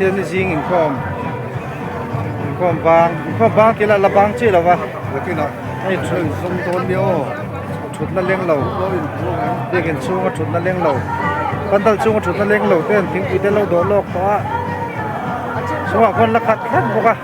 Pathianni zing inkhawm inkhawm bang inkhawm bang tih lah la bang chiah lo va hei thut thutna leng lo biakin chhunga thutna leng lo pandal chhunga thutna leng lo te an thingpui te an lo dawh lawk tawh a chungah khuan la khat thlap bawk a.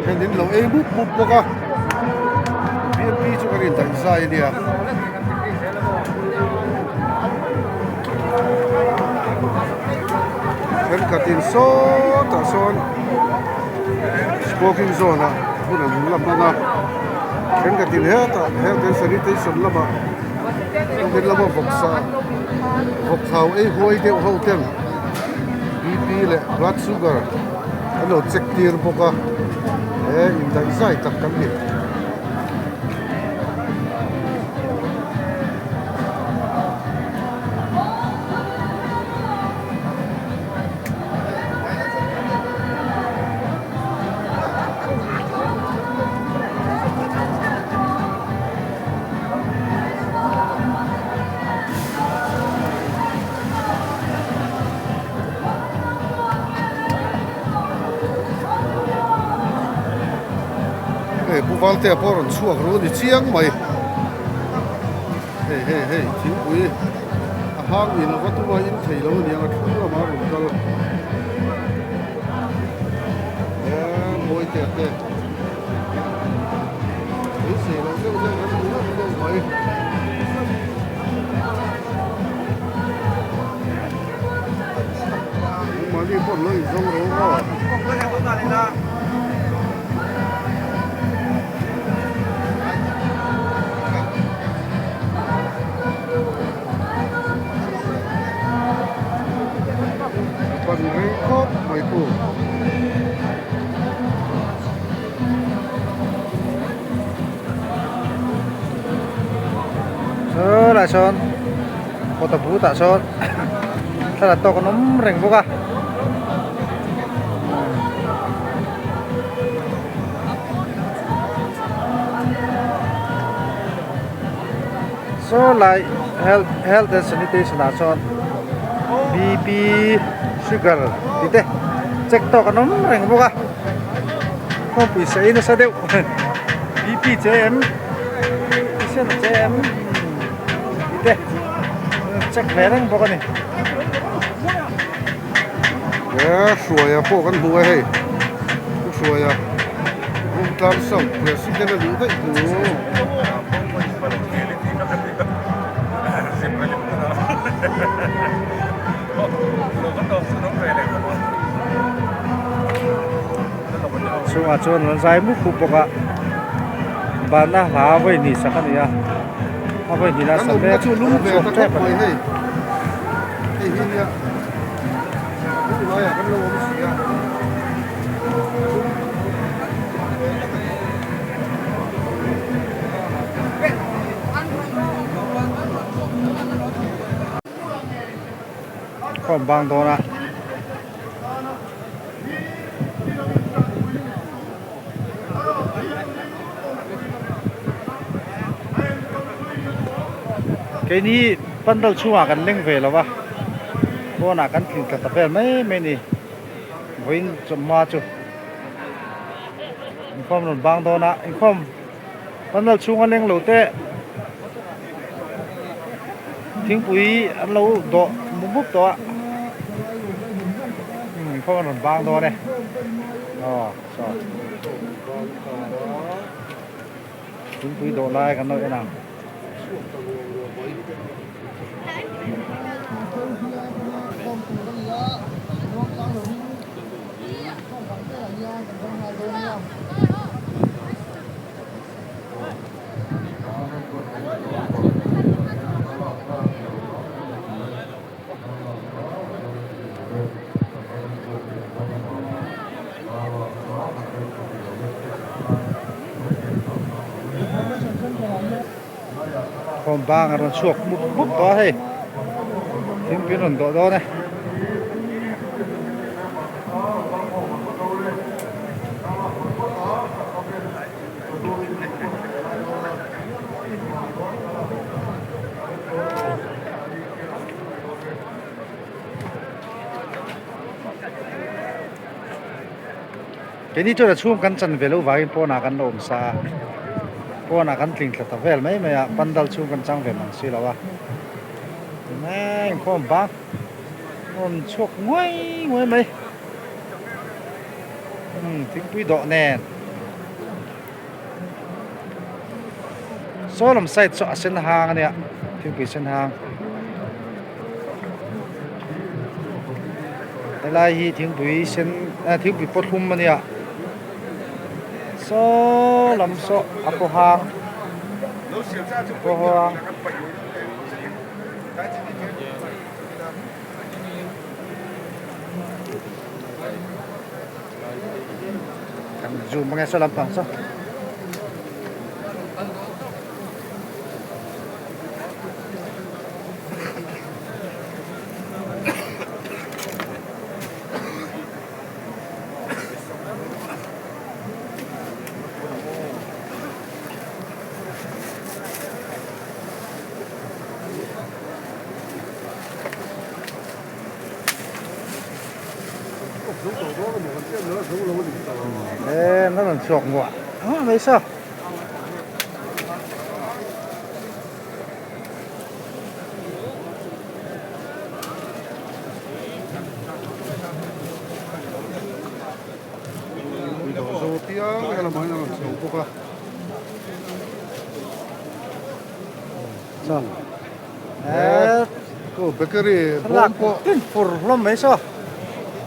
Then in lo ei mup mup bawk a bmp chu kan indaih zai a nia. Thenkhatin sawtah sawn smoking zone ah hun an la hmang a thenkhatin hetah health and sanitation lamah tukin lama vawksa vawkthau ei huai deuh ho ten bp leh blood sugar an lo check tir bawk a he indaih zai tak kan ni. Hei Pu Valtea pawh a rawn chhuak ru a ni chiang mai hei hei hei thingpui a hang in ava tum a in thei lo aniang a thlang lamah a rawn kal eee Mawitea te beisei loh deuh deuh kan hmu deuh deuh mai. Mahni pawh an lo inzawng ro aw. Ban rei khawp mai khu. Sawlai sawn photo booth ah sawn thlalak tawk an awm reng bawk a. Saw lai health health and sanitation ah sawn bp sugar tih te check tawk an awm reng bawk a khawmpui saih nasa deuh bp che em thisen che em tih te check ve reng bawk a ni. He hruaia pawh kan hmu a hei pu hruaia Bungtlang South President a nih daih hmu. Chungah chuan an zai mup mup bawk a banna hla vawi hnih sak a ni a a vawi hnihna Kan sa awmna mek chu lum an ve chhuak ta tep khawp a ni. mai hei hei hi nia hmun laiah kan lo awm si a. Khawm bang dawn a. Keini pandal chhungah kan leng ve lo va, pawnah kan tling tla ta vel mai mai a ni. Vawiin chawhma chu inkhawm rawn bang dawn a, inkhawm pandal chhunga leng lo te thingpui an lo dawh mup mup tawh a, inkhawm an rawn bang dawn e aw. Saw thingpui dawh lai kan lo en ang. Inkhawm bang a rawn chhuak mup mup tawh a hei. Thingpui an rawn dawh dawn e. Keini chuan a chhung kan chan ve loh vangin pawnah kan la awm sa a, pawnah kan tling thla ta vel mai mai a, pandal chhung kan chang ve mang si lo a, tunah inkhawm bang rawn chhuak nguai nguai mai, umm thingpui dawh nen saw lam side saw a sen hang a nia thingpui sen hang. Helai hi thingpui sen ah thingpui paw thlum a nia saw lam saw a paw hang paw hang. Kan zoom ange saw lampang saw. Ê nó làm chuột ngọa mấy sao Bakery bawm pawh tin fur hlawm mai saw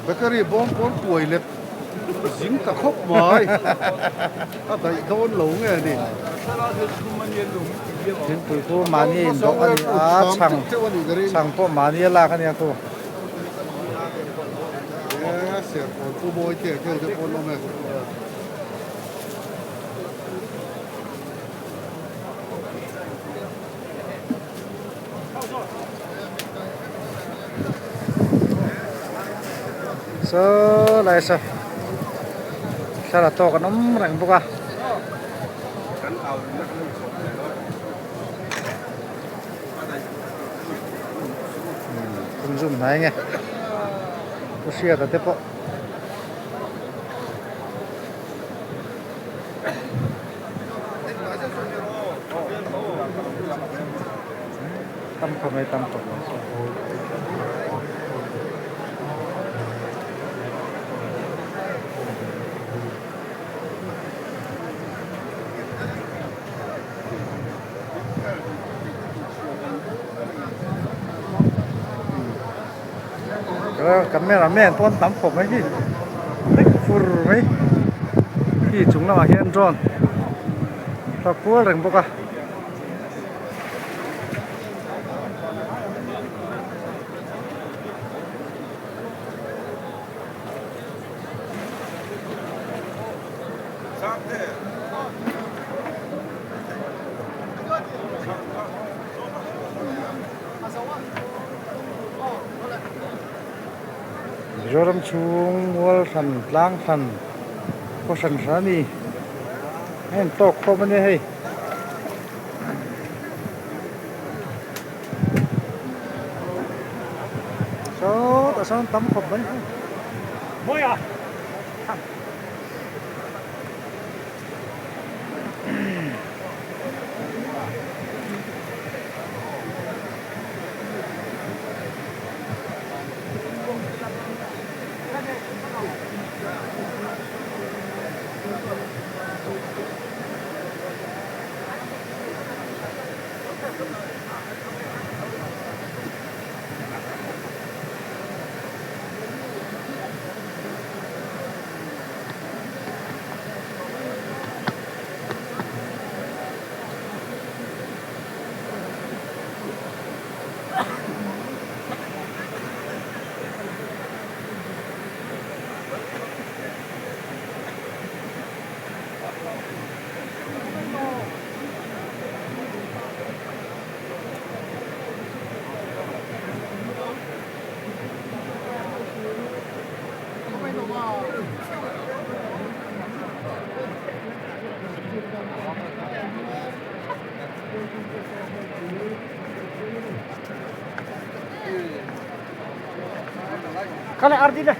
Bakery bawm pawn kuai lep zing ta khawp mai a daih dawn lo nge ni. Thingpui khu mahni in dawh a ni a chhang chhang pawh mahni a lak a nia khu. Saw lai saw thla la tawk an awm reng bawk a. Kum zum hnai nge pu hriata te pawh. Tam khawp mai tam khawp mai chu. Camera man pawn tam khawp mai hi hlek fur mai khi chung lamah hian drone thlawk kual reng bawk a. Mizoram chhung mual hran tlang hran khaw hran hran a ni a in tawk khawm a nia hei. Sawtah sawn tam khawp mai. Khale RD le.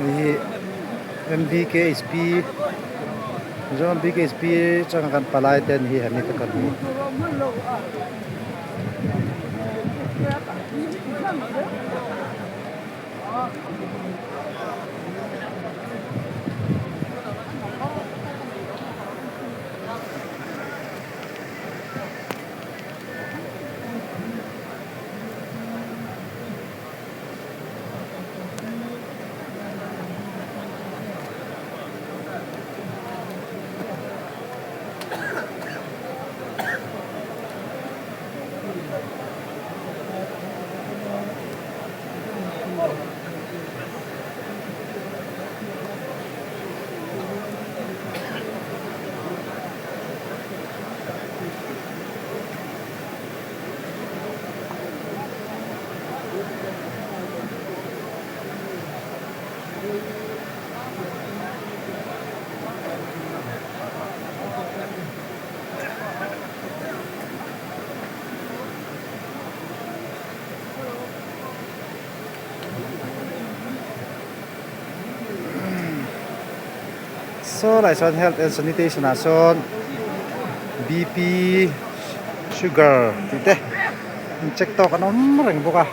Hei hi MBKHP Mizoram BKHP atanga kan palai te an hi han ni ta kan hmu. Saw lai sawn health and sanitation ah sawn bp sugar tih te in check tawk an awm reng bawk a.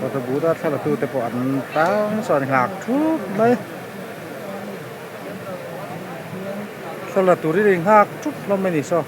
Photo booth a thla la tu te pawh an tang sawn nghak thup mai thla la turin in nghak thup hlawm a ni saw.